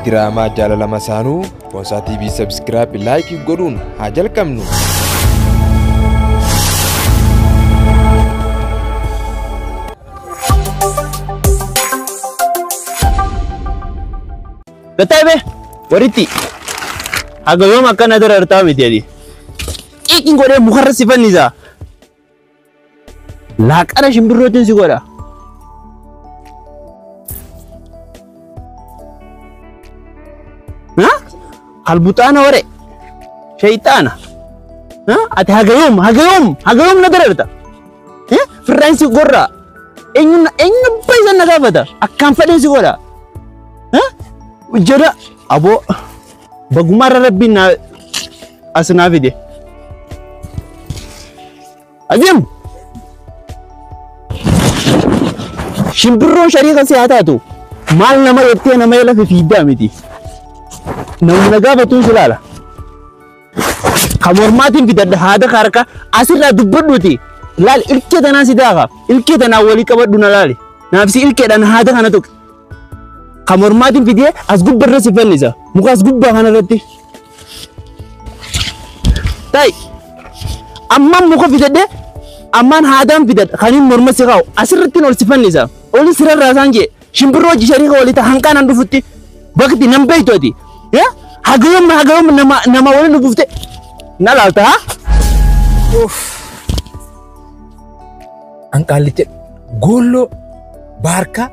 Diraamaa Jaalala Masaanuu Boonsaa TV subscribe like godhuun haa jalqabnu. Gataa be waritti haga yoom akkana darartaa miti ati. Xiiqiin godhee mukarra si fannisa. Laaqana shimbirrootiin si godha. Halbuxaana ware shayxaana. Ati haga yoom haga yoom haga yoom na dararta. Firraan si gorra. Eenyu eenyu abbaa na gaafata. Akkaan fedhan si godha. Jara aboo bagumarra rabbiin na as naa fide. Adeem! Shimbirroon shariika si haa taatu maal nama jettee nama lafa fiiddaa miti. Namni na gaafatuun si ilaala. Kan mormaatiin fidadha haada harka asirraa dubbadhuuti. Laali ilkee tanaan si daaka ilkee tanaan walii qabadhu na laali. Naaf si ilkeedhaan haada kana tuqe. Kan mormaatiin fidee as gubbarra si fannisa. Muka as gubbaa kanarratti. Ta'i. Ammaan muka fidadhe ammaan haadaan fidadha kan inni morma si kaa'u asirratti ol si fannisa. Oli sirarraa isaan jee shimbirroo hojii shariika walii ta'a hanqaanaan dhufutti bakti nan beektu ati. Haga yoom haga yoom nama nama waliin dhufte na laalta haa? Anqaallicha goolloo baarkaa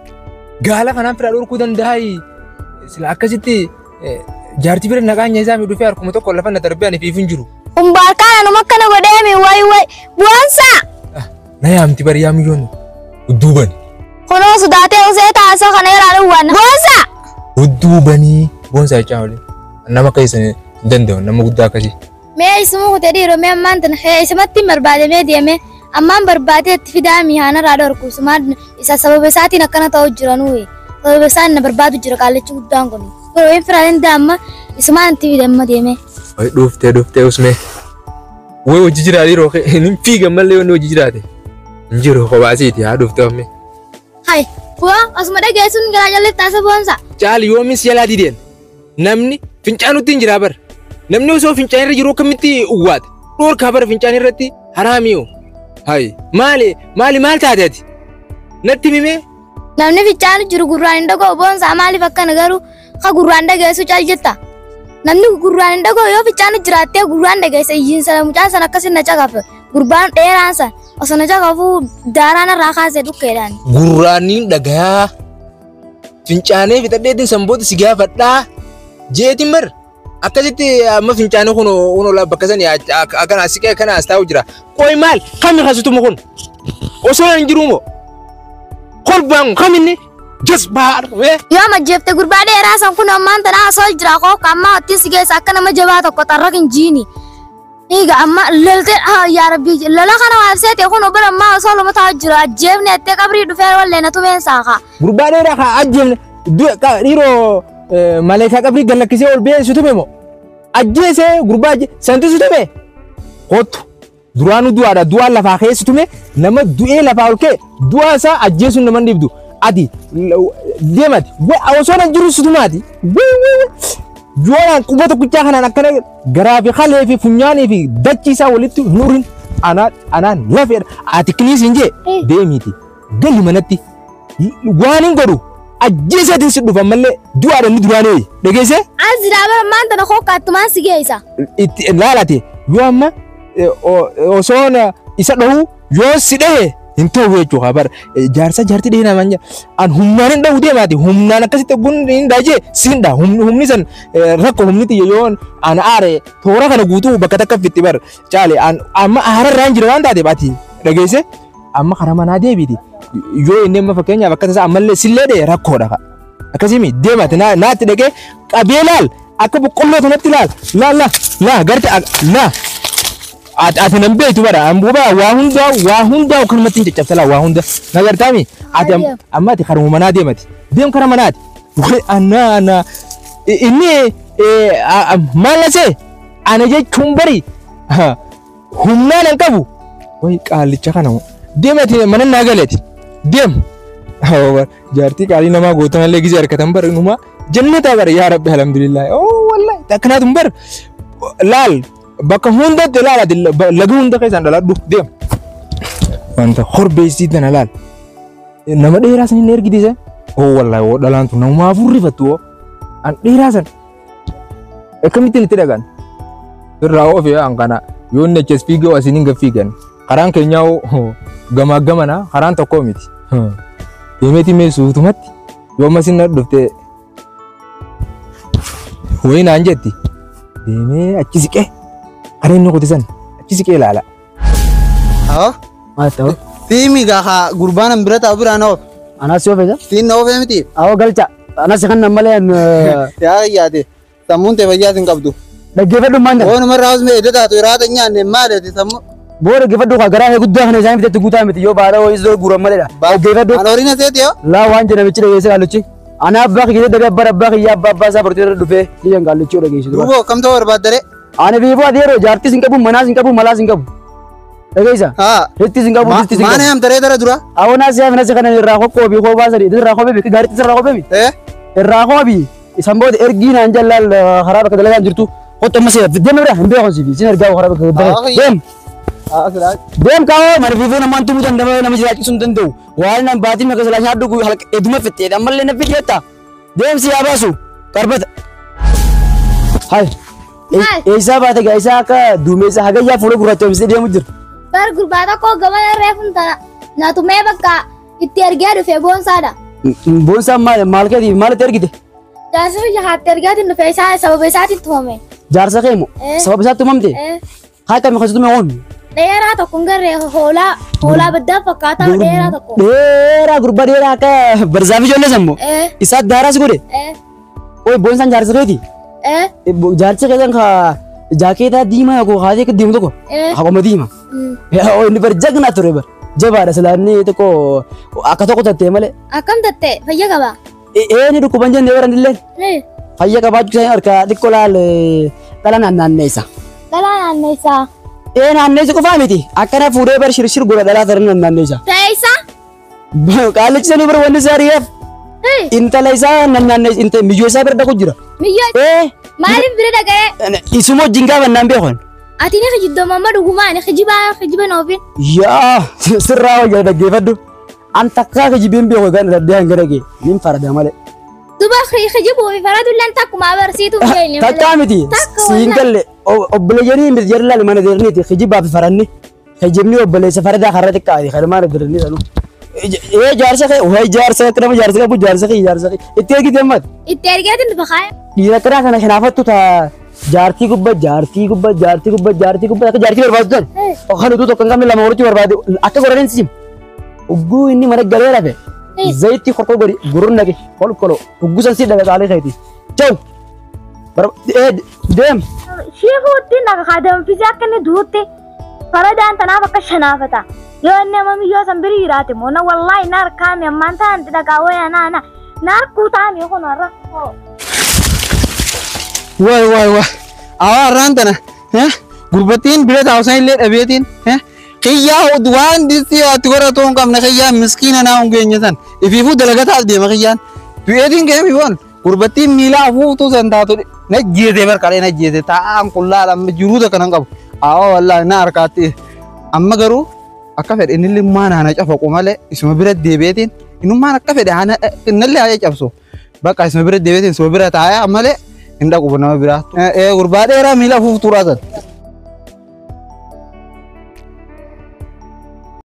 gaala kanaan fira dhorkuu danda'aa sila akkasitti jaartii bira naqaan isaa mi dhufee harkuma tokko lafa na darbee ani fiif hin jiru. Kun baarkaan anuma akkana godheemi wayi wayi bu'aansaa. Na yaamti bari yaamiyyoon udduubani. Kunoo sodaatee usee taasisa kana yeroo dhuwwan. Boonsaa. Udduubanii boonsaa jechaa oole. Nama akka isin hin danda'u nama guddaa akkasii. Mee isuma kutee dhiiroo mee ammaan tana isumatti hin barbaade mee deeme ammaan barbaadee itti fidaa mihaanarraa dhorku isumaan isa sababa isaatiin akkana ta'u jira nuyi sababa isaan na barbaadu jira qaallichi guddaan kun. Yeroo hin firaa danda'a amma isumaan itti fide amma deeme. Wayi dhuftee dhuftee usmee. Wayi hojii jira dhiiroo hin fiigan mallee wanni hojii jiraate. Hin jiru kophaasiiti haa dhuftee ammee. Hai bu'aa asuma dhageessuun garaa jalatti taasisa boonsa. Caali yoomis jalaa dideen namni fincaanutti hin jiraa bara. Namni osoo fincaan irra jiru akkamitti uwwaata? Dhorkaa bara fincaan irratti haraamiyoo. Hai maali maali maal taate ati? Natti himee? Namni fincaanu jiru gurraan hin dhaga'u boonsaa maaliif akkana garuu ka gurraan dhageessu cal jetta. Namni gurraan hin dhaga'u yoo fincaanu jiraattee gurraan dhageessa iyyiin mucaan sana akkasin na caqafe gurbaan dheeraan sana osoo na caqafuu daaraan irraa kaasee dhukkeedhaan. Gurraaniin dhagayaa fincaanee fixadheetiin sanboota si gaafadhaa jeetiin bar akkasitti amma fincaanee kun kun bakka sani akkana as siqee akkana as taa'u jira. Qoy maal kami kasutuma kun osoo hin jiru moo kolbaan kaminni jazbaa Yoo majjeefte gurbaa dheeraa san kun ammaan tana osoo jira koo ammaa ittiin si geessa akka nama jabaa tokko xarra hin jiini. Egaa amma loltee yaa rabbii lola kana waan seete kun obbo ammaa osoo lama taa'u jira ajjeefne ettee qabrii dhufee wallee na tumeen saaqa. Gurbaa dheeraa kaa ajjeefne dhiiroo maleekaa qabrii gallakkisee ol ba'ee si tume moo ajjeesee gurbaa santu si tume kottu duraanuu du'aadha du'aan lafaa ka'ee si tume nama du'ee lafaa ol ka'e du'aa isaa ajjeesuun nama hin dhibdu ati deemati osoo nan jiru si tumaati yoonaan quba tokkichaa kanaan akkana garaa fi halee fi funyaanii fi dachii isaa walitti hin urin anaan lafeedha ati kiliis hin jee deemiiti gali manatti waan hin godhu ajjeeseetiin si dhufa mallee du'aadha inni duraanee dhageessee. As jiraa bara ammaan tana kokkaattumaan si geessa. Itti laalate yoo amma osoon isa dhahu yoo si dhahe hin ta'u jechuudha bara jaarsa jaartii dhahee namaan jaa an humnaan hin dhahu deemaati humnaan akkasitti gun hin dhaajee siin dha humni san rakkoo humni xiyya yoo an aare toora kana guutuu bakka takka fitti bara caale an amma aararraa hin jira waan taateef ati dhageesse amma karaa manaa deebiiti yoo inni amma fakkeenyaaf akka tasaa ammallee sillee dhee rakkoodha ka akkasii deemaati naatti dhaqee qabee laal akka boqqolloo kanatti laal laal laa laa garte laa ati nan beektu bara ambuuba waa hundaa kanumatti hin caccabsa laa waa hunda na gartaami ati amma ati karuma manaa deemati deem kara manaati way anaa anaa inni maal na ana jechuun bari humnaan hin qabu way qaalicha kana deemati mana naa galeeti deem jaartii qaalii namaa gootan illee gizee harkatan bara inuma Jannata bar yaa Rabbi alhamdulillah. Oh wallahi takkanaatu bar laal bakka hundatti laal ati laga hunda keessaan dhaladhu deem. Wanta korbeessii tana laal. Nama dheeraa san hin ergitise. Oh wallahi oo dhalaan tun nama afurrifattu oo. An dheeraa san. Akkamittiin itti dhagaan? Irraa ofi an kana yoo inni achas fiigee asiin hin fiigan. Karaan keenyaa gamaa gamana karaan tokko miti. Deemeeti mee suutumatti yoo ammas inni dhufte wayii naan jetti. Deemee achi siqee kan inni kutisan achi siqee ilaala. Awwa. Maal ta'u? Fiimi gaa gurbaan an bira taa'u biraan oof. Anas yoo feeta? Siin na oofee miti. Awwa galcha. Anas kan malee Yaa yaate. Sammuun tee fayyaa sin qabdu. Dhaggeeffadhu maal ta'e? Waan umarraa osoo edda taatu raata nyaanne maal ati sammuu. Boo dhaggeeffadhu kaa garaa guddaa kana isaan bitatti guutaa miti yoo baala wayii zoo guuran maleedha. Dhaggeeffadhu. An horiin aseeti yoo. Laa waan jedhamichi dhageesse qaallichi. Ana abbaa kiyya dhabe abbaa abbaa kiyya abbaa abbaa isaa bartee irra dhufee biyyan qaallichi dhageessu. Duuba akkam ta'uu barbaaddare? Ani biifuu ati yeroo jaartis hin qabu manaas hin qabu malaas hin qabu. Dhageessa? Haa. Rittis hin qabu rittis hin Maana qabu. yaamtaree dara dura? Awwanaa siyaa finasi kana irraa qoqqoobii koobaa sadii irraa koobee beeku gaariitti irraa koobee miti. Eh? Irraa koobii isan booda ergii naan jallaal karaa bakka dalagaan jirtu qottu amma seera deem bira hin beeku siif sin ergaa karaa bakka dalagaan deem. Deem kaawoo mana fiifuu namaan tumuu danda'u nama jiraachisuu hin danda'u waan nan baatiin maka silaa nyaadhu halka eduma fixxee ammallee na fixeetta deem si yaa baasu qarbata. Hai. Eessaa baate gaa isaa akka duumessa hagayyaa fuula gurraacha oomishee deemu jira. Bar gurbaa tokko gabana reefuun tana naatumee bakka itti ergee dhufe boonsaadha. Boonsaan maal maal keetiif maal itti ergite? Jaarsa biyya haatti ergaatiin dhufe isaa sababa isaatiin tumame. Jaarsa kee moo? Sababa isaatti tumamte? Haa kami kan tume oon? Dheeraa tokko hin garree hoolaa hoolaa baddaa fakkaataa dheeraa tokko. Dheeraa gurbaa dheeraa akka barzaafii ijoollee sammoo? Isaa daaraas godhe? Oi boonsaan jaarsa keeti? Jaarsa keessan ka jaakeetaa diimaa yookaan haatee akka deemu tokko? Haqoma diimaa. Oi inni bar jagnaa ture bar. Jabaadha silaanni tokko akka tokko tattee malee. Akkam tattee fayya qabaa? Ni dhukkuban jennee baran illee. Fayya qabaachuu isaanii harkaa xiqqoo laal dhala naanneessa. Dhala naanneessa. Naanneessi qofaa miti. Akkana fuudhee bar shirshir godha dhalaa taran naanneessa. Teessa? Qaallichi sanii bar wanni isaa ri'eef. Intala isaa naanneessa miyyoo isaa bira dhaqu jira. Miyyoo? Maaliif bira dhaqee? Isuma wajjin gaafa naan beekon. Ati ni kijibdoo mamma dhugumaa ni kijibaa kijiba noofin. Yaa sirraa wayyaa dhaggeeffadhu. An takkaa kijibeen beeku egaa dhaddee hanga dhagee nin farada malee. Duba kijibuu fi faradulleen takkuma agarsiituu keenya malee. Takkaa miti siin galle obboleeyyanii miti jarri laali mana deerniiti kijibaa fi faranni. Kijibni obboleessa faradaa karra xiqqaati kan mana deerni sanuu. Jaarsa kee wayi jaarsa akka nama jaarsa qabu jaarsa kee jaarsa kee itti ergite ammati. Itti ergeetiin dhufa kaaya. Dhiira karaa kana kanaafattu taa jaartii gubbaa jaartii gubbaa jaartii gubbaa jaartii gubbaa akka jaartii barbaadu tan. Kan utuu tokko hin qabne lama walitti barbaadu akka godhaniin siim. Ugguu inni mana galee lafe. Zayitii qorqoo godhi gurrun naqe kolkolo ugguu san si dhaga qaalii keeti. Chaw. Deem. Shiifuutti naqa kaadamfisee akka inni duutti faradaan tanaaf akka shanaafata. Yoo inni amma miyyoo san biri jiraate moo na wallaahi na harkaame ammaan ta'an dhagaa waya na na na harkuu taa'ame kun har'a. Waay waay waay. Awwa har'aan tana. Gurbattiin bira taa'u san illee dhabeetiin. Kiyyaa waan distii ati godhatu hin qabne kiyyaa miskiina naa hin geenye san. Ifiifuu dalagataaf deema kiyyaan. Du'eetiin kee mifoon gurbattiin miila afuuftuu san taatu na jeete barqalee na jeete taa'aan qullaa amma jiruu takka nan qabu. Awwa wallaahi na harkaatti amma garuu akka fedhe inni maan haana cafaqu malee isuma bira deebi'eetiin innummaan akka fedhe haana innallee haa cabsu. Bakka isuma bira deebi'eetiin isuma bira taa'ee malee hin dhaqu nama biraa. Gurbaa dheeraa miila afuuftuudhaa san.